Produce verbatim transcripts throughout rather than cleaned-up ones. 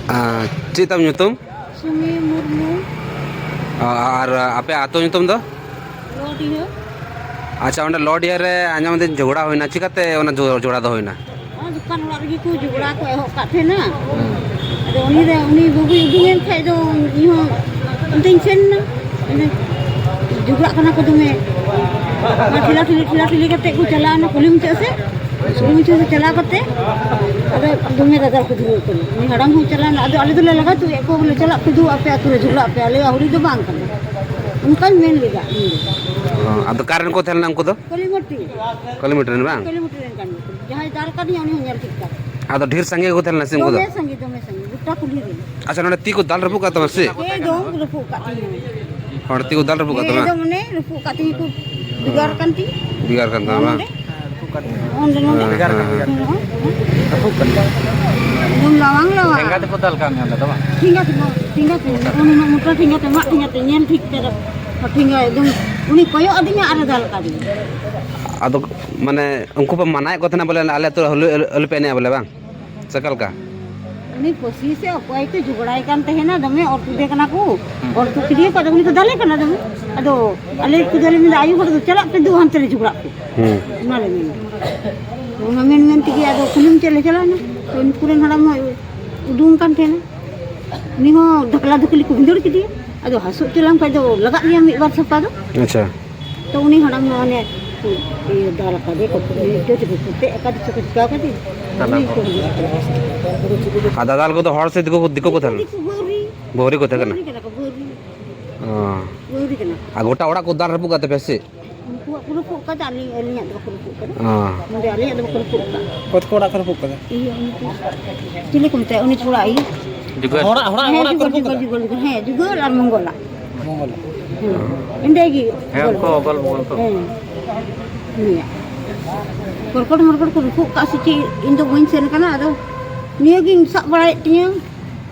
ᱟᱨ ᱪᱮᱫ ᱛᱟᱢ ᱧᱩᱛᱩᱢ? ᱥᱩᱢᱤ ᱢᱩᱨᱢᱩ᱾ ᱟᱨ ᱟᱯᱮ ᱟᱹᱛᱩ ᱧᱩᱛᱩᱢ ᱫᱚ? ᱞᱚᱰᱤᱭᱟᱹ᱾ ᱟᱪᱪᱷᱟ, ᱚᱸᱰᱮ ᱞᱚᱰᱤᱭᱟᱹ ᱨᱮ ᱟᱸᱡᱚᱢ ᱫᱟᱹᱧ ᱡᱷᱚᱜᱽᱲᱟ ᱦᱩᱭᱱᱟ, ᱪᱤᱠᱟᱹᱛᱮ ᱚᱱᱟ ᱡᱷᱚ-, ᱡᱷᱚᱜᱽᱲᱟ ᱫᱚ ᱦᱩᱭᱱᱟ? ᱚᱱᱟ ᱫᱚᱠᱟᱱ ᱚᱲᱟᱜ ᱨᱮᱜᱮ ᱠᱚ ᱡᱷᱚᱜᱽᱲᱟ ᱠᱚ ᱮᱦᱚᱵ ᱠᱟᱜ ᱛᱟᱦᱮᱱᱟ᱾ ᱦᱮᱸ᱾ ᱟᱫᱚ ᱩᱱᱤ ᱫᱚ, ᱩᱱᱤ ᱵᱟᱹᱵᱩᱭ ᱩᱰᱩᱠ ᱮᱱ ᱠᱷᱟᱡ ᱫᱚ ᱤᱧ ᱦᱚᱸ ᱚᱱᱛᱮᱧ ᱥᱮᱱ ᱮᱱᱟ᱾ ᱚᱱᱮ ᱡᱷᱚᱜᱽᱲᱟᱜ ᱠᱟᱱᱟ ᱠᱚ ᱫᱚᱢᱮ᱾ ᱚᱱᱟ ᱴᱷᱮᱞᱟ ᱴᱷᱤᱞᱤ, ᱴᱷᱮᱞᱟ ᱴᱷᱤᱞᱤ ᱠᱟᱛᱮ ᱠᱚ ᱪᱟᱞᱟᱣ ᱮᱱᱟ ᱠᱩᱞᱦᱤ ᱢᱩᱪᱟᱹᱫ ᱥᱮᱫ᱾ ᱠᱩᱞᱦᱤ ᱢᱩᱪᱟᱹᱫ ᱥᱮᱫ ᱪᱟᱞᱟᱣ ᱠᱟᱛᱮ ᱟᱫᱚ ᱫᱚᱢᱮ ᱫᱟᱫᱟᱞ ᱠᱚ ᱫᱷᱩᱨᱟᱹᱣ ᱠᱟᱱᱟ᱾ ᱩᱱᱤ ᱦᱟᱲᱟᱢ ᱦᱚᱸᱭ ᱪᱟᱞᱟᱣ ᱮᱱᱟ᱾ ᱟᱫᱚ ᱟᱞᱮ ᱫᱚᱞᱮ ᱞᱟᱜᱟ ᱛᱩᱫ ᱮᱫ ᱠᱚᱣᱟ ᱵᱚᱞᱮ, ᱪᱟᱞᱟᱜ ᱯᱮ ᱫᱩ, ᱟᱯᱮ ᱟᱹᱛᱩ ᱨᱮ ᱡᱷᱚᱜᱽᱲᱟᱜ ᱯᱮ, ᱟᱞᱮᱭᱟᱜ ᱦᱩᱲᱩ ᱫᱚ ᱵᱟᱝ ᱠᱟᱱᱟ᱾ ᱚᱱᱠᱟᱧ ᱢᱮᱱ ᱞᱮᱫᱟ ᱤᱧ ᱫᱚ᱾ ᱚ, ᱟᱫᱚ ᱚᱠᱟ ᱨᱮᱱ ᱠᱚ ᱛᱟᱦᱮᱸ ᱞᱮᱱᱟ ᱩᱱᱠᱩ ᱫᱚ? ᱠᱟᱹᱞᱤᱢᱟᱹᱴᱤ᱾ ᱠᱟᱹᱞᱤᱢᱟᱹᱴᱤ ᱨᱮᱱ ᱵᱟᱝ? ᱠᱟᱹᱞᱤᱢᱟᱹᱴᱤ ᱨᱮᱱ ᱠᱟᱱ ᱜᱮᱭᱟ ᱠᱚ᱾ ᱡᱟᱦᱟᱸᱭ ᱫᱟᱞ ᱠᱟᱫᱤᱧᱟ ᱩᱱᱤ ᱦᱚᱸ ᱧᱮᱞ ᱴᱷᱤᱠ ᱠᱟᱜ᱾ ᱟᱫᱚ ᱰᱷᱮᱨ ᱥᱟᱸᱜᱮ ᱜᱮᱠᱚ ᱛᱟᱦᱮᱸ ᱞᱮᱱᱟ ᱥᱮ ᱩᱱᱠᱩ ᱫᱚ? ᱫᱚᱢᱮ ᱥᱟᱸᱜᱮ, ᱫᱚᱢᱮ ᱥᱟᱸᱜᱮ, ᱜᱚᱴᱟ ᱠᱩᱞᱦᱤ ᱨᱮ᱾ ᱟᱪᱪᱷᱟ, ᱱᱚᱰᱮ ᱛᱤ ᱠᱚ ᱫᱟᱞ ᱨᱟᱹᱯᱩᱫ ᱠᱟᱜ ᱛᱟᱢᱟ ᱥᱮ ᱪᱮᱫ? ᱮᱠᱫᱚᱢ ᱨᱟᱹᱯᱩᱫ ᱠᱟᱜ ᱛᱤᱧᱟᱹ᱾ ᱦᱚᱲ ᱛᱤ ᱠᱚ ᱫᱟᱞ ᱨᱟᱹᱯᱩᱫ ᱠᱟᱜ ᱛᱟᱢᱟ? ᱮᱠᱫᱚᱢ ᱚᱱᱮ ᱨᱟᱹᱯᱩᱫ ᱠᱟᱜ ᱛᱤᱧᱟᱹ ᱠᱚ, ᱵᱷᱮᱜᱟᱨ ᱠᱟᱱ ᱛᱤᱧ᱾ ᱵᱷᱮᱜᱟᱨ ᱠᱟᱱ ᱛᱟᱢᱟ ᱵᱟᱝ? ᱱᱚᱰᱮ᱾ ᱚᱸᱰᱮ, ᱱᱚᱰᱮ᱾ ᱦᱮᱸ, ᱦᱮᱸ᱾ ᱦᱮᱸ, ᱦᱮᱸ᱾ ᱨᱟᱹᱯᱩᱫ ᱠᱟᱱ ᱛᱟᱢᱟ᱾ ᱮᱠᱫᱚᱢ ᱞᱟᱣᱟᱝ, ᱞᱟᱣᱟᱝ᱾ ᱴᱷᱮᱸᱜᱟ ᱛᱮᱠᱚ ᱫᱟᱞ ᱠᱟᱜ ᱢᱮᱭᱟ ᱚᱸᱰᱮ ᱫᱚ ᱵᱟᱝ? ᱴᱷᱮᱸᱜᱟ ᱛᱮ, ᱴᱷᱮᱸᱜᱟ ᱛᱮ᱾ ᱩᱱᱟᱹᱜ ᱢᱚᱴᱟ ᱴᱷᱮᱸᱜᱟ ᱛᱮ, ᱢᱟᱜ ᱴᱷᱮᱸᱜᱟ ᱛᱮ, ᱧᱮᱞ ᱴᱷᱤᱠ ᱛᱮ᱾ ᱴᱷᱮᱸᱜᱟ ᱮᱠᱫᱚᱢ, ᱩᱱᱤ ᱠᱚᱭᱚᱜ ᱟᱹᱫᱤᱧᱟ ᱟᱨᱮ ᱫᱟᱞ ᱠᱟᱫᱤᱧᱟ᱾ ᱟᱫᱚ, ᱢᱟᱱᱮ, ᱩᱱᱠᱩ ᱯᱮ ᱢᱟᱱᱟᱭᱮᱫ ᱠᱚ ᱛᱟᱦᱮᱱᱟ ᱵᱚᱞᱮ, ᱟᱞᱮ ᱟᱹᱛᱩ ᱨᱮ ᱟᱞᱚ, ᱟᱞᱚ, ᱟᱞᱚᱯᱮ ᱮᱱᱮᱡᱼᱟ ᱵᱚᱞᱮ, ᱵᱟᱝ? ᱥᱮ ᱚᱠᱟ ᱞᱮᱠᱟ? ᱩᱱᱤ ᱯᱟᱹᱥᱤ ᱥᱮ ᱚᱠᱚᱭ ᱠᱚ ᱡᱷᱚᱜᱽᱲᱟᱭ ᱠᱟᱱ ᱛᱟᱦᱮᱱᱟ, ᱫᱚᱢᱮ ᱚᱨ ᱛᱩᱫᱮ ᱠᱟᱱᱟ ᱠᱚ᱾ ᱦᱩᱸ᱾ ᱚᱨ ᱛᱩᱫ ᱠᱮᱫᱮᱭᱟ ᱠᱚ, ᱟᱫᱚ ᱩᱱᱤ ᱠᱚ ᱫᱟᱞᱮ ᱠᱟᱱᱟ ᱫᱚᱢᱮ᱾ ᱟᱫᱚ ᱟᱞᱮ ᱠᱚ ᱫᱚᱞᱮ ᱢᱮᱱᱫᱟ, "ᱟᱭᱳ ᱦᱚᱲ ᱫᱚ ᱪᱟᱞᱟᱜ ᱯᱮ, ᱫᱩ ᱦᱟᱱᱛᱮ ᱨᱮ ᱡᱷᱚᱜᱽᱲᱟᱜ ᱯᱮ᱾" ᱦᱩᱸ᱾ ᱚᱱᱟ ᱞᱮ ᱢᱮᱱᱫᱟ᱾ ᱚᱱᱟ ᱢᱮᱱ ᱢᱮᱱ ᱛᱮᱜᱮ ᱟᱫᱚ ᱠᱩᱞᱦᱤ ᱢᱩᱪᱟᱹᱫ ᱞᱮ ᱪᱟᱞᱟᱣ ᱮᱱᱟ᱾ ᱛᱚ ᱩᱱᱠᱩ ᱨᱮᱱ ᱦᱟᱲᱟᱢ ᱦᱚᱸ ᱩᱰᱩᱝ ᱠᱟᱱ ᱛᱟᱦᱮᱱᱟ᱾ ᱩᱱᱤ ᱦᱚᱸ ᱫᱷᱟᱠᱞᱟ ᱫᱷᱩᱠᱞᱤ ᱠᱚ ᱵᱷᱤᱸᱫᱟᱹᱲ ᱠᱮᱫᱮᱭᱟ᱾ ᱟᱫᱚ ᱦᱟᱹᱥᱩ ᱦᱚᱪᱚ ᱞᱮᱱ ᱠᱷᱟᱡ ᱫᱚ ᱞᱟᱜᱟᱜ ᱜᱮᱭᱟ ᱢᱤᱫ ᱵᱟᱨ ᱥᱟᱯᱷᱟ ᱫᱚ᱾ ᱟᱪᱪᱷᱟ᱾ ᱛᱚ ᱩᱱᱤ ᱦᱟᱲᱟᱢ ᱢᱟ ᱚᱱᱮ ᱤᱭᱟᱹ ᱫᱟᱞ ᱟᱠᱟᱫᱮ, ᱠᱚ ᱤᱭᱟᱹ ᱪᱚᱴ ᱨᱮ ᱠᱚ ᱯᱮᱫ ᱟᱠᱟᱫᱮ ᱥᱮ ᱠᱚ ᱪᱤᱠᱟ ᱠᱟᱫᱮ? ᱫᱟᱞᱟᱞ ᱩᱱᱤ ᱠᱚ᱾ ᱠᱚ ᱤᱭᱟᱹ ᱠᱟᱫᱮ᱾ ᱟᱨ ᱫᱟᱫᱟᱞ ᱠᱚᱫᱚ ᱦᱚᱲ ᱥᱮ ᱫᱤᱠᱩ ᱠᱚ, ᱫᱤᱠᱩ ᱠᱚ ᱛᱟᱦᱮᱸ ᱞᱮᱱᱟ? ᱫᱤᱠᱩ, ᱵᱟᱹᱣᱨᱤ᱾ ᱵᱟᱹᱣᱨᱤ ᱠᱚ ᱛᱟᱦᱮᱸ ᱠᱟᱱᱟ? ᱵᱟᱹᱣᱨᱤ ᱠᱟᱱᱟ ᱠᱚ, ᱵᱟᱹᱣᱨᱤ᱾ ᱚ᱾ ᱵᱟᱹᱣᱨᱤ ᱠᱟᱱᱟ ᱠᱚ᱾ ᱟᱨ ᱜᱚᱴᱟ ᱚᱲᱟᱜ ᱠᱚ ᱫᱟᱞ ᱨᱟᱹᱯᱩᱫ ᱠᱟᱜ ᱛᱟᱯᱮᱭᱟ ᱥᱮ? ᱩᱱᱠᱩᱣᱟᱜ ᱠᱚ ᱨᱟᱹᱯᱩᱫ ᱠᱟᱫᱟ, ᱟᱹᱞᱤᱧ, ᱟᱹᱞᱤᱧᱟᱜ ᱫᱚ ᱵᱟᱠᱚ ᱨᱟᱹᱯᱩᱫ ᱠᱟᱫᱟ᱾ ᱚ᱾ ᱱᱚᱰᱮ ᱟᱞᱮᱭᱟᱜ ᱫᱚ ᱵᱟᱠᱚ ᱨᱟᱹᱯᱩᱫ ᱠᱟᱫᱟ᱾ ᱚᱠᱚᱭ ᱛᱟᱠᱚ ᱚᱲᱟᱜ ᱠᱚ ᱨᱟᱹᱯᱩᱫ ᱠᱟᱫᱟ? ᱤᱭᱟᱹ, ᱩᱱᱤ ᱠᱚ, ᱪᱤᱞᱤ ᱠᱚ ᱢᱮᱛᱟᱭᱟ? ᱩᱱᱤ ᱛᱷᱚᱲᱟ ᱤᱭᱟᱹ᱾ ᱡᱩᱜᱟᱹᱞ᱾ ᱦᱚᱲᱟᱜ, ᱦᱚᱲᱟᱜ ᱦᱮᱸ, ᱚᱲᱟᱜ ᱠᱚ ᱡᱩᱜᱟᱹᱞ, ᱨᱟᱹᱯᱩᱫ ᱡᱩᱜᱟᱹᱞ, ᱠᱟᱫᱟ? ᱡᱩᱜᱟᱹᱞ, ᱡᱩᱜᱟᱹᱞ ᱟᱨ ᱢᱚᱝᱜᱚᱞᱟᱜ᱾ ᱢᱚᱝᱜᱚᱞ᱾ ᱦᱮᱸ᱾ ᱮᱸᱰᱮ ᱜᱮ ᱦᱮᱸ, ᱜᱚᱞᱯᱚ᱾ ᱩᱱᱠᱩ ᱚᱜᱚᱞ ᱵᱚᱜᱚᱞ ᱠᱚ᱾ ᱦᱮᱸ᱾ ᱩᱱᱤᱭᱟᱜ᱾ ᱠᱚᱨᱠᱚᱴ ᱢᱚᱨᱠᱚᱴ ᱠᱚ ᱨᱟᱹᱯᱩᱫ ᱠᱟᱜ ᱥᱮ ᱪᱮᱫ, ᱤᱧ ᱫᱚ ᱵᱟᱹᱧ ᱥᱮᱱ ᱠᱟᱱᱟ, ᱟᱫᱚ ᱱᱤᱭᱟᱹ ᱜᱤᱧ ᱥᱟᱵ ᱵᱟᱲᱟᱭᱮᱫ ᱛᱤᱧᱟᱹ᱾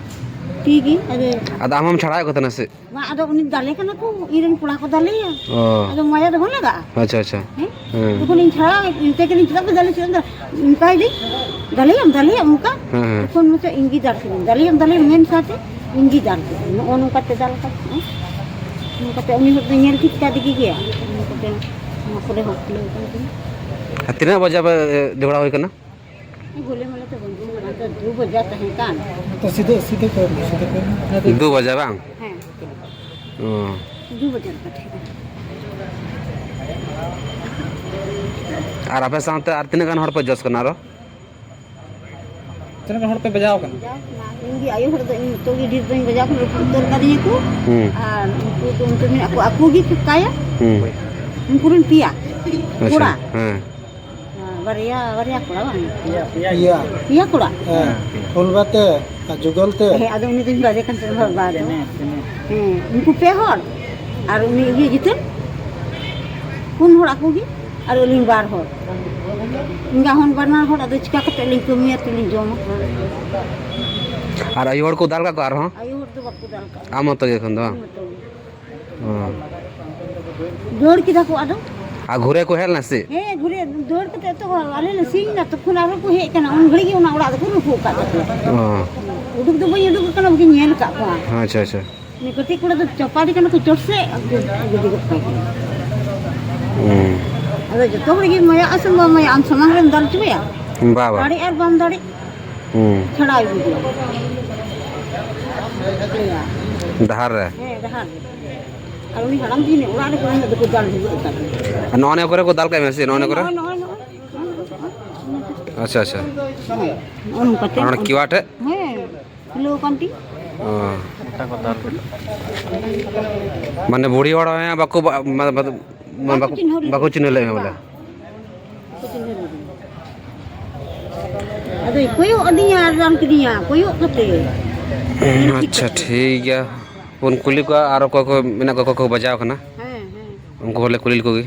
ᱴᱷᱤᱠ ᱜᱮ, ᱟᱫᱚ ᱟᱫᱚ ᱟᱢ ᱦᱚᱢ ᱪᱷᱟᱲᱟᱣᱮᱫ ᱠᱚ ᱛᱟᱦᱮᱱᱟ ᱥᱮ? ᱵᱟᱝ, ᱟᱫᱚ ᱩᱱᱤ ᱫᱟᱞᱮ ᱠᱟᱱᱟ ᱠᱚ, ᱤᱧ ᱨᱮᱱ ᱠᱚᱲᱟ ᱠᱚ ᱫᱟᱞᱮᱭᱟ᱾ ᱚ᱾ ᱟᱫᱚ ᱢᱟᱭᱟ ᱫᱚ ᱵᱟᱝ ᱞᱟᱜᱟᱜᱼᱟ? ᱟᱪᱪᱷᱟ, ᱟᱪᱪᱷᱟ᱾ ᱦᱮᱸ? ᱦᱮᱸ᱾ ᱛᱚᱠᱷᱚᱱ ᱤᱧ ᱪᱷᱟᱲᱟᱣ, ᱤᱧ ᱛᱮ ᱠᱟᱹᱱᱟᱹᱧ, ᱪᱮᱫᱟᱜ ᱯᱮ ᱫᱟᱞᱮ ᱦᱚᱪᱚᱭᱮᱫ ᱫᱚ? ᱚᱱᱠᱟᱭ ᱫᱟᱹᱧ, "ᱫᱟᱞᱮᱭᱟᱢ, ᱫᱟᱞᱮᱭᱟᱢ," ᱚᱱᱠᱟ᱾ ᱦᱮᱸ, ᱦᱮᱸ᱾ ᱛᱚᱠᱷᱚᱱ ᱢᱟᱪᱚ ᱤᱧ ᱜᱮ ᱫᱟᱞ ᱠᱮᱫᱟᱹᱧ, "ᱫᱟᱞᱮᱭᱟᱢ, ᱫᱟᱞᱮᱭᱟᱢ" ᱢᱮᱱ ᱥᱟᱶᱛᱮ ᱤᱧ ᱜᱮ ᱫᱟᱞ ᱠᱮᱫᱟᱹᱧ᱾ ᱱᱚᱜᱼᱚ ᱱᱚᱝᱠᱟ ᱛᱮ ᱫᱟᱞ ᱠᱟᱛᱮ, ᱦᱮᱸ? ᱱᱚᱝᱠᱟ ᱛᱮ ᱩᱱᱤ ᱦᱚᱲ ᱫᱚ ᱧᱮᱞ ᱴᱷᱤᱠ ᱠᱟᱫᱮ ᱜᱮᱭᱟ᱾ ᱱᱚᱝᱠᱟ ᱛᱮ ᱱᱚᱣᱟ ᱠᱚᱨᱮ ᱦᱚᱸ ᱠᱷᱩᱞᱟᱹᱣ ᱠᱟᱱ ᱛᱤᱧᱟ᱾ ᱟᱨ ᱛᱤᱱᱟᱹᱜ ᱵᱟᱡᱮ ᱯᱮ, ᱮ, ᱡᱷᱚᱜᱽᱲᱟ ᱦᱩᱭ ᱠᱟᱱᱟ? ᱜᱚᱞᱮ ᱢᱚᱞᱮ ᱛᱚ ᱵᱟᱹᱧ ᱵᱩᱡᱷᱟᱹᱣ ᱫᱟᱲᱮᱭᱟᱜ ᱠᱟᱱᱟ, ᱫᱩ ᱵᱟᱡᱟ ᱛᱟᱦᱮᱸ ᱠᱟᱱ᱾ ᱛᱚ ᱥᱤᱫᱷᱟᱹ, ᱥᱤᱫᱷᱟᱹ ᱠᱚ, ᱥᱤᱫᱷᱟᱹ ᱠᱚ᱾ ᱫᱩ ᱵᱟᱡᱟ ᱵᱟᱝ? ᱦᱮᱸ᱾ ᱚ᱾ ᱫᱩ ᱵᱟᱡᱟ ᱞᱮᱠᱟ ᱛᱟᱦᱮᱸ ᱠᱟᱱᱟ᱾ ᱟᱨ ᱟᱯᱮ ᱥᱟᱶᱛᱮ ᱟᱨ ᱛᱤᱱᱟᱹᱜ ᱜᱟᱱ ᱦᱚᱲ ᱯᱮ ᱡᱚᱥ ᱠᱟᱱᱟ ᱟᱨᱚ? ᱛᱤᱱᱟᱹᱜ ᱜᱟᱱ ᱦᱚᱲ ᱯᱮ ᱵᱟᱡᱟᱣ ᱠᱟᱱᱟ? ᱵᱟᱡᱟᱣ ᱠᱟᱱᱟ᱾ ᱤᱧ ᱜᱮ ᱟᱭᱳ ᱦᱚᱲ ᱫᱚ ᱤᱧ ᱡᱚᱛᱚ ᱜᱮ ᱰᱷᱮᱨ ᱫᱚᱧ ᱵᱟᱡᱟᱣ ᱠᱟᱱᱟ, ᱨᱟᱹᱯᱩᱫ ᱩᱛᱟᱹᱨ ᱠᱟᱫᱤᱧᱟ ᱠᱚ᱾ ᱦᱩᱸ᱾ ᱟᱨ ᱩᱱᱠᱩ ᱫᱚ ᱩᱱᱠᱩ ᱢᱮᱱᱟᱜ ᱠᱚ, ᱟᱠᱚ ᱜᱮ ᱪᱮᱠᱟᱭᱟ? ᱦᱩᱸ᱾ ᱩᱱᱠᱩ ᱨᱮᱱ ᱯᱮᱭᱟ ᱟᱪᱪᱷᱟ᱾ ᱠᱚᱲᱟ᱾ ᱦᱮᱸ᱾ ᱵᱟᱨᱭᱟ, ᱵᱟᱨᱭᱟ ᱠᱚᱲᱟ ᱵᱟᱝ? ᱯᱮᱭᱟ᱾ ᱯᱮᱭᱟ ᱠᱚᱲᱟ? ᱦᱮᱸ, ᱯᱷᱩᱞᱵᱟ ᱛᱮ ᱟᱨ ᱡᱩᱜᱚᱞ ᱛᱮ᱾ ᱦᱮᱸ, ᱟᱫᱚ ᱩᱱᱤ ᱫᱚᱧ ᱵᱟᱲᱟᱭ ᱠᱟᱱ ᱛᱟᱦᱮᱸᱱᱟ, ᱵᱟᱵᱟ ᱫᱚ᱾ ᱦᱮᱸ, ᱩᱱᱠᱩ ᱯᱮ ᱦᱚᱲ ᱟᱨ ᱩᱱᱤ ᱤᱭᱟᱹ ᱡᱤᱛᱩᱱ, ᱯᱩᱱ ᱦᱚᱲ ᱟᱠᱚ ᱜᱮ, ᱟᱨ ᱟᱹᱞᱤᱧ ᱵᱟᱨ ᱦᱚᱲ᱾ ᱮᱸᱜᱟ ᱦᱚᱱ ᱵᱟᱱᱟᱨ ᱦᱚᱲ, ᱟᱫᱚ ᱪᱤᱠᱟ ᱠᱟᱛᱮ ᱞᱤᱧ ᱠᱟᱹᱢᱤᱭᱟ, ᱛᱮᱞᱤᱧ ᱡᱚᱢᱟ? ᱟᱨ ᱟᱭᱳ ᱦᱚᱲ ᱠᱚ ᱫᱟᱞ ᱠᱟᱜ ᱠᱚᱣᱟ ᱟᱨᱦᱚᱸ? ᱟᱭᱳ ᱦᱚᱲ ᱫᱚ ᱵᱟᱠᱚ ᱫᱟᱞ ᱠᱟᱜ ᱟᱢ ᱢᱚᱛᱚ ᱜᱮ ᱮᱠᱷᱚᱱ ᱫᱚ ᱵᱟᱝ? ᱤᱧ ᱢᱚᱛᱚ ᱜᱮ᱾ ᱚ᱾ ᱫᱟᱹᱲ ᱠᱮᱫᱟ ᱠᱚ ᱟᱫᱚ᱾ ᱟᱨ ᱜᱷᱩᱨᱮ ᱠᱚ ᱦᱮᱡ ᱞᱮᱱᱟ ᱥᱮ? ᱦᱮᱸ, ᱜᱷᱩᱨᱮ ᱫᱟᱹᱲ ᱠᱟᱛᱮ ᱛᱚ ᱟᱞᱮ ᱞᱮ ᱥᱤᱧ ᱮᱱᱟ, ᱛᱚᱠᱷᱚᱱ ᱟᱨᱦᱚᱸ ᱠᱚ ᱦᱮᱡ ᱠᱟᱱᱟ, ᱩᱱ ᱜᱷᱟᱹᱲᱤᱡ ᱜᱮ ᱚᱱᱟ ᱚᱲᱟᱜ ᱫᱚᱠᱚ ᱨᱟᱹᱯᱩᱫ ᱟᱠᱟᱫ ᱛᱟᱠᱚᱣᱟ᱾ ᱚ᱾ ᱩᱰᱩᱠ ᱫᱚ ᱵᱟᱹᱧ ᱩᱰᱩᱠ ᱟᱠᱟᱱᱟ, ᱵᱟᱹᱧ ᱧᱮᱞ ᱟᱠᱟᱫ ᱠᱚᱣᱟ᱾ ᱟᱪᱪᱷᱟ, ᱟᱪᱪᱷᱟ᱾ ᱩᱱᱤ ᱠᱟᱹᱴᱤᱡ ᱠᱚᱲᱟ ᱫᱚ ᱪᱟᱯᱟᱫᱮ ᱠᱟᱱᱟ ᱠᱚ ᱪᱚᱴ ᱥᱮᱫ, ᱟᱨ ᱠᱚ ᱜᱤᱰᱤ ᱜᱚᱫ ᱠᱟᱭ ᱠᱟᱱᱟ᱾ ᱦᱩᱸ᱾ ᱟᱫᱚ ᱡᱚᱛᱚ ᱦᱚᱲ ᱜᱮ ᱢᱟᱭᱟ ᱟᱥᱮ ᱵᱟᱢ ᱢᱟᱭᱟ, ᱟᱢ ᱥᱟᱢᱟᱝ ᱨᱮᱢ ᱫᱟᱞ ᱦᱚᱪᱚᱭᱟ? ᱵᱟ, ᱵᱟ᱾ ᱫᱟᱲᱮ ᱟᱨ ᱵᱟᱢ ᱫᱟᱲᱮ, ᱦᱩᱸ᱾ ᱪᱷᱟᱲᱟᱣ ᱤᱫᱤ ᱠᱚᱣᱟ᱾ ᱰᱟᱦᱟᱨ ᱨᱮ? ᱦᱮᱸ, ᱰᱟᱦᱟᱨ ᱨᱮ᱾ ᱟᱨ ᱩᱱᱤ ᱦᱟᱲᱟᱢ ᱡᱤᱱᱤ ᱚᱲᱟᱜ ᱨᱮ ᱠᱚ ᱫᱟᱞ ᱵᱷᱩᱜᱟᱹᱜ ᱟᱠᱟᱫ ᱠᱚᱣᱟ᱾ ᱱᱚᱜᱼᱚ ᱱᱤᱭᱟᱹ ᱠᱚᱨᱮ ᱠᱚ ᱫᱟᱞ ᱠᱟᱜ ᱢᱮ ᱥᱮ? ᱱᱚᱜᱼᱚ ᱱᱤᱭᱟᱹ ᱠᱚᱨᱮ? ᱱᱚᱜᱼᱚᱭ, ᱱᱚᱜᱼᱚᱭ, ᱱᱚᱜᱼᱚᱭ᱾ ᱟᱪᱪᱷᱟ, ᱟᱪᱪᱷᱟ᱾ ᱦᱮᱸ, ᱱᱚᱜᱼᱚ ᱱᱚᱝᱠᱟ ᱛᱮ᱾ ᱟᱨ ᱚᱱᱟ ᱠᱤᱣᱟ ᱴᱷᱮᱡ? ᱦᱮᱸ, ᱯᱷᱩᱞᱟᱹᱣ ᱟᱠᱟᱱ ᱛᱤᱧ᱾ ᱚ᱾ ᱢᱟᱱᱮ ᱵᱩᱲᱦᱤ ᱦᱚᱲ ᱦᱚᱸ ᱵᱟᱠᱚ ᱵᱟ-, ᱢᱟ-, ᱢᱟ-, ᱢᱟ-, ᱵᱟᱠᱚ ᱵᱟᱠᱚ, ᱪᱤᱱᱦᱟᱹᱣ ᱞᱮᱫ ᱵᱟᱠᱚ ᱢᱮᱭᱟ᱾ ᱪᱤᱱᱦᱟᱹᱣ ᱞᱮᱫ ᱢᱮᱭᱟ ᱵᱚᱞᱮ᱾ ᱵᱟᱝ᱾ ᱵᱟᱠᱚ ᱪᱤᱱᱦᱟᱹᱣ ᱞᱮᱫ ᱢᱮᱭᱟ᱾ ᱟᱫᱚᱭ ᱠᱚᱭᱚᱜ ᱟᱹᱫᱤᱧᱟ ᱟᱨ ᱫᱟᱞ ᱠᱤᱫᱤᱧᱟ, ᱠᱚᱭᱚᱜ ᱠᱟᱛᱮ᱾ ᱟᱪᱪᱷᱟ, ᱴᱷᱤᱠ ᱜᱮᱭᱟ᱾ ᱵᱚᱱ ᱠᱩᱞᱤ ᱠᱚᱣᱟ ᱟᱨ ᱚᱠᱚᱭ ᱠᱚ ᱢᱮᱱᱟᱜ ᱠᱚᱣᱟ, ᱚᱠᱚᱭ ᱠᱚ ᱵᱟᱡᱟᱣ ᱠᱟᱱᱟ᱾ ᱦᱮᱸ, ᱦᱮᱸ᱾ ᱩᱱᱠᱩ ᱦᱚᱲ ᱞᱮ ᱠᱩᱞᱤ ᱞᱮᱠᱚ ᱜᱮ᱾